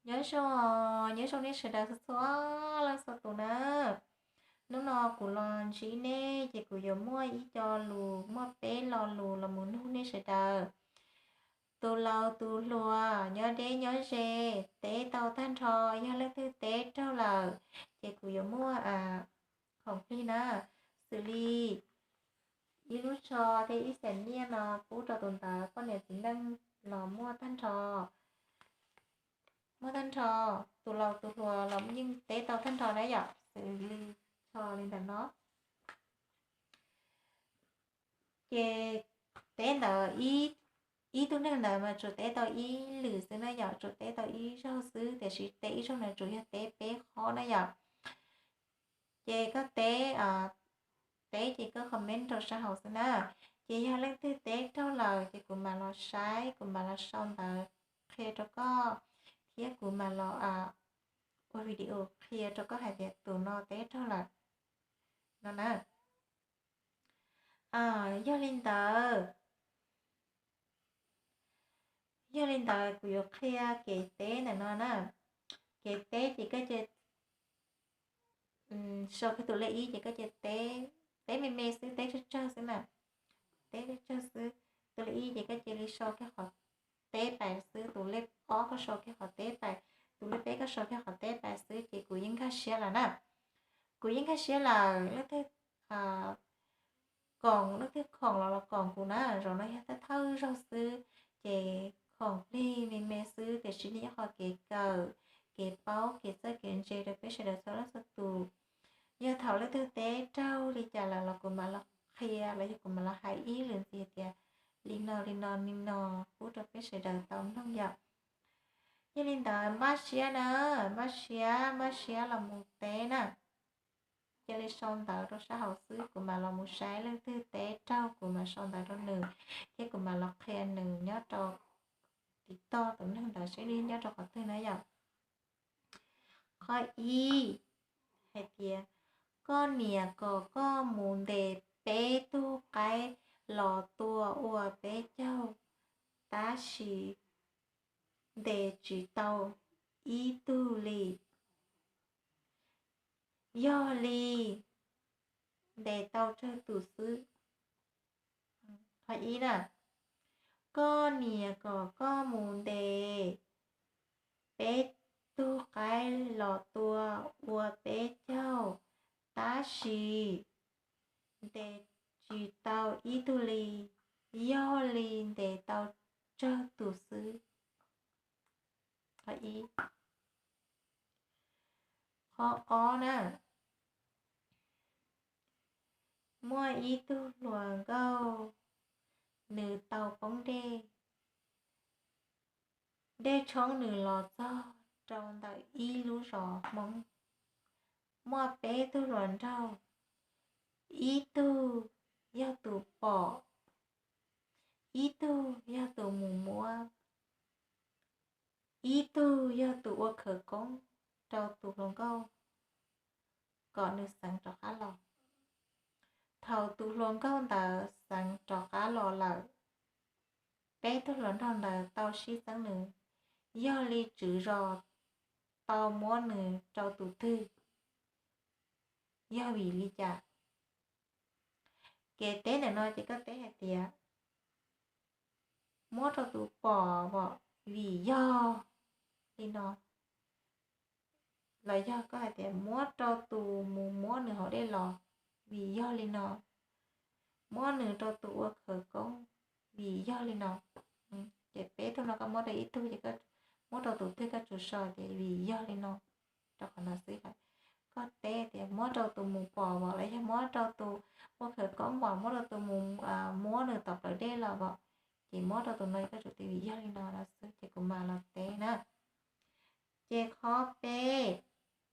Nyob zoo, nyob zoo nej sawv daws txhua txhua leej txhua tus na. Hnub no kuv los ntsib nej ces kuv yuav muaj ib co lus, muaj peb lo lus los mus nug nej sawv daws. Tus laus tus hluas, nyob deb nyob ze, teb tau tag nrho, yog leej twg teb raug lawm ces kuv yuav muaj khoom plig na, xws li ib lub tsho thiab ib xees nyiaj no pub rau tus ntawd poj niam txiv neej los muaj tag nrho. Muaj tag nrho, tus laus tus hluas los yeej teb tau tag nrho na yom, xws li tsho li ntawm no. Ces teb ntawd, ib tug neeg ntawd mas tsuas teb tau ib lwm xwb na yom, tsuas teb tau ib zaug xwb, tiam sis teb ib zaug ntawd tsuas yog teb peb qho na yom. Ces koj teb, teb ces koj comment rau sab hauv xwb na. Ces yog leej twg teb raug lawm ces kuv mam los saib, kuv mam los sau ntawv qhia rau koj, thiab kuv mam los ua video qhia rau koj hais tias tus no teb raug lawm no na. Yog li ntawd, yog li ntawd kuv yuav qhia kev teb ntawm no na. Kev teb ces koj cia sau kiag tus lej ib ces koj cia teb, teb me me xwb, teb tsawg tsawg xwb na, teb tsawg tsawg xwb. Tus lej ib ces koj cia li sau kiag qhov teb pais xwb, tus lej ob koj sau kiag qhov teb pais, tus lej peb koj sau kiag qhov teb pais xwb ces kuv yeej nkag siab lawm na. Kuv yeej nkag siab lawm, leej twg koom, leej twg khoom los los koom kuv na. Zaum no yog thawj thawj zaug xwb, ces khoom plig me me xwb, tiam sis nyob qhov kev kawm, kev paub, kev txawj kev ntse rau peb sawv daws txhua leej txhua tus. Yog thaum leej twg teb raug li cas lawm los kuv mam los qhia, los yog kuv mam los hais ib lwm ntxiv tias li no li no li no pub rau peb sawv daws tau mloog yom. Yog li ntawd npaj siab na, npaj siab, npaj siab los mus teb na. Cia li sau ntawv rau sab hauv xwb, kuv mam los mus saib leej twg teb raug, kuv mam sau ntawv rau nws, thiab kuv mam los qhia nws nyob rau, tiv toj tus neeg ntawd saib nws nyob rau qhov twg na yom. Qhov ib, hais tias koj niam kom koj mus ntes peb tug qaib los tua ua peb caug, tab sis ntes tsis tau ib tug li. Yog li ntes tau tsawg tus xwb? Qhov ib na, koj niam kom koj mus ntes peb tug qaib los tua ua peb caug, tab sis ntes tsis tau ib tug li. Yog li ntes tau tsawg tus xwb? Qhov ib. Qhov ob na, muaj ib tug hluas nkauj, nws tau poob dej, dej tshoob nws los txog rau ntawm ib lub zos Hmoob. Muaj peb tug hluas nraug, ib tug yog tus pom, ib tug yog tus mus muab, ib tug yog tus ua khawv koob rau tus hluas nkauj kom nws xeev rov qab los. Thaum tus hluas nkauj ntawd xeev rov qab los lawm, peb tug hluas nraug ntawd tau sib txeeb nws, yog li tswv zos tau muab nws rau tus twg? Yog vim li cas? Kev teb ntawm no ces koj teb hais tias muab rau tus pom vim yog li no, los yog koj hais tias muab rau tus mus muab nws hauv dej los vim yog li no, muab nws rau tus ua khawv koob vim yog li no. Ces peb tug no koj muab rau ib tug ces muab rau tus twg koj tsuas sau tias vim yog li no rau qhov no xwb. Koj teb tias muab rau tus mus pom vim los yog muab rau tus ua khawv koob vim, muab rau tus mus muab nws tom plawv dej los vim, ces muab rau tus no koj tsuas tias vim yog li no no xwb ces kuv mam los teb na. Ces qhov peb,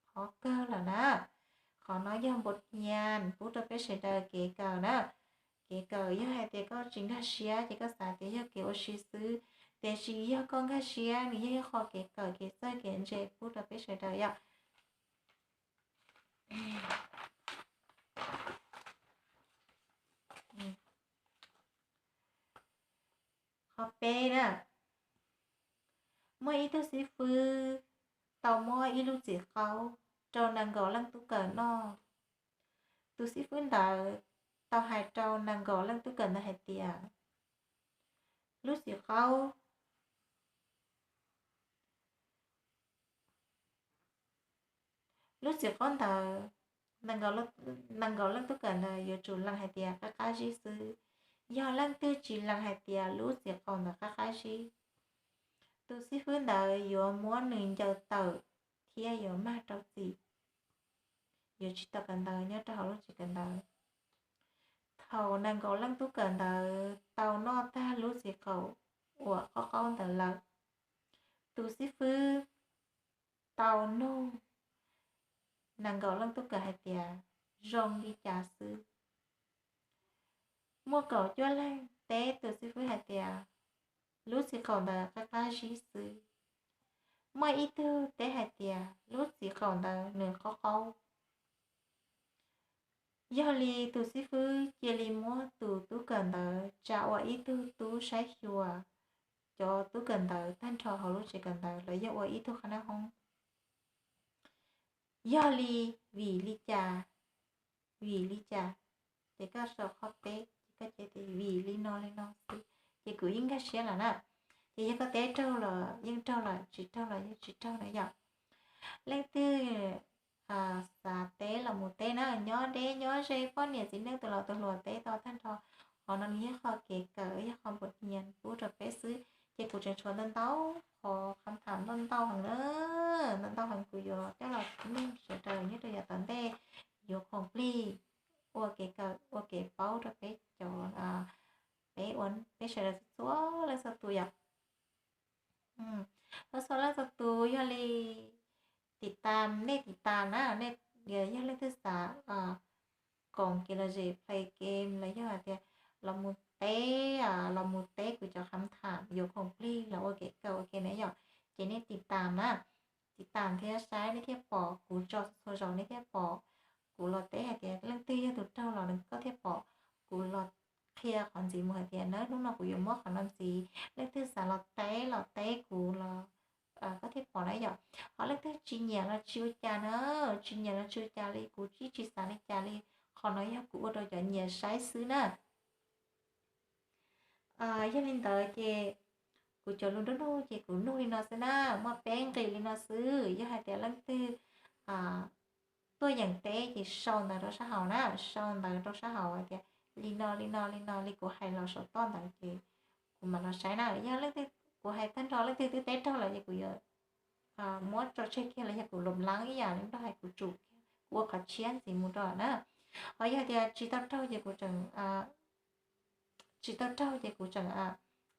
qhov kawg lawm na, qhov no yog npau hias pub rau peb sawv daws kev kawm na. Kev kawm yog hais tias koj tsis nkag siab ces koj xav tias yog kev ua si xwb, tiam sis yog koj nkag siab nws yog ib qho kev kawm kev txawj kev ntse pub rau peb sawv daws yom. Qhov peb na, muaj ib tug xib fwb tau muab ib lub txiv qaub rau nees nkaum leej tub kawm noj. Tus xib fwb ntawd tau hais rau nees nkaum leej tub kawm ntawd hais tias, lub txiv qaub, lub txiv qaub ntawd, nees nkaum leej tub kawm ntawd yuav tsum lees hais tias qab qab zib xwb. Yog leej twg tsis lees hais tias lub txiv qaub ntawd qab qab zib, tus xib fwb ntawd yuav muab nws ncaws tawm thiab yuav mag rau txim, yuav tsis tau kawm ntawv nyob rau hauv lub tsev kawm ntawv. Thaum nees nkaum leej tub kawm ntawd tau noj tag lub txiv qaub uas qaub qaub ntawd lawm, tus xib fwb tau nug nees nkaum leej tub kawm hais tias, zoo li cas xwb? Muaj kaum cuaj leeg teb tus xib fwb hais tias, lub txiv qaub ntawd qab qab zib xwb. Muaj ib tug teb hais tias, lub txiv qaub ntawd nws qaub qaub. Yog li tus xib fwb cia li muab tus tub kawm ntawd tsa ua ib tug tub saib xyuas cov tub kawm ntawv tag nrho hauv lub tsev kawm ntawv los yog ua ib tug qhab nab hoob. Yog li, vim li cas, vim li cas? Ces koj sau qhov peb, ces koj cia tias vim li no li no xwb, ces kuv yeej nkag siab lawm na. Ces yog koj teb raug los yeej raug lawm, tsis raug los yeej tsis raug na yom. Leej twg xav teb los mus teb na, nyob deb nyob ze, poj niam txiv neej tus laus tus hluas teb tau tag nrho. Qhov no nws yog qhov kev kawm, yog qhov npus nias pub rau peb xwb. Ces kuv tseem tshuav ntau ntau qhov kham tham ntau ntau heev na, ntau ntau heev kuv yuav coj los nug sawv daws nyob rau yav tom ntej, yuav khoom plig ua kev kawm ua kev paub rau peb cov, peb ua, peb sawv daws txhua leej txhua tus yom. Txhua leej txhua tus yog li tiv tas, nej tiv tas na, nej yog leej twg xav koom kev lom zem play game los yog hais tias los mus teb, los mus teb kuv cov kham tham yuav khoom plig los ua kev kawm ua ke na yom, ces nej tiv tas na, tiv tas thiab saib nej thiaj pom, kuv tso txhua zaus nej thiaj pom. Kuv los teb hais tias leej twg yog tus raug los koj thiaj pom. Kuv los qhia qhov ntxiv mus hais tias na hnub no kuv yuav muab qhov no ntxiv, leej twg xav los teb los teb kuv los koj thiaj pom na yom. Ho leej twg tsis nyiam los tsis ua cas na, tsis nyiam los tsis ua cas li, kuv tsis, tsis xav li cas li. Qhov no yog kuv ua rau cov nyiam saib xwb na. Yog li ntawd ces kuv cov lus nruab hnub ces kuv nug li no xwb na, muaj peb nqi li no xwb. Yog hais tias leej twg tuaj yeem teb ces sau ntawv rau sab hauv na, sau ntawv rau sab hauv hais tias li no li no li no li kuv hais los saum toj ntawd ces kuv mam los saib na. Yog leej twg, kuv hais tag nrho leej twg twb teb raug lawm ces kuv yuav muab tso tseg kiag los yog kuv lub lab ib yam li nrog hais kuv tsum, kuv ua qhov tshiab ntxiv mus rau na. Ho yog tias tsis tau raug ces kuv tseem, tsis tau raug ces kuv tseem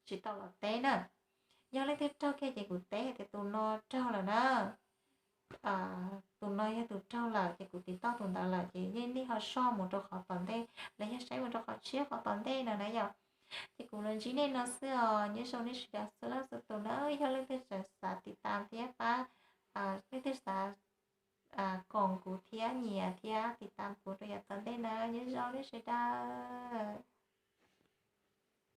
tsis tau los teb na. Yog leej twg raug kiag ces kuv teb hais tias tus no raug lawm na, tus no yog tus raug lawm ces kuv tiv toj tus ntawd lawm ces yeej nej ho soj mus rau qhov tom ntej los yog saib mus rau qhov tshiab qhov tom ntej no na yom. Ces kuv los ntsib nej no xwb os, nyob zoo nej sawv daws txhua leej txhua tus na. Yog leej twg xav tiv tas thiab pab, leej twg xav koom kuv thiab nyiam thiab tiv tas kuv rau yav tom ntej na, nyob zoo nej sawv daws.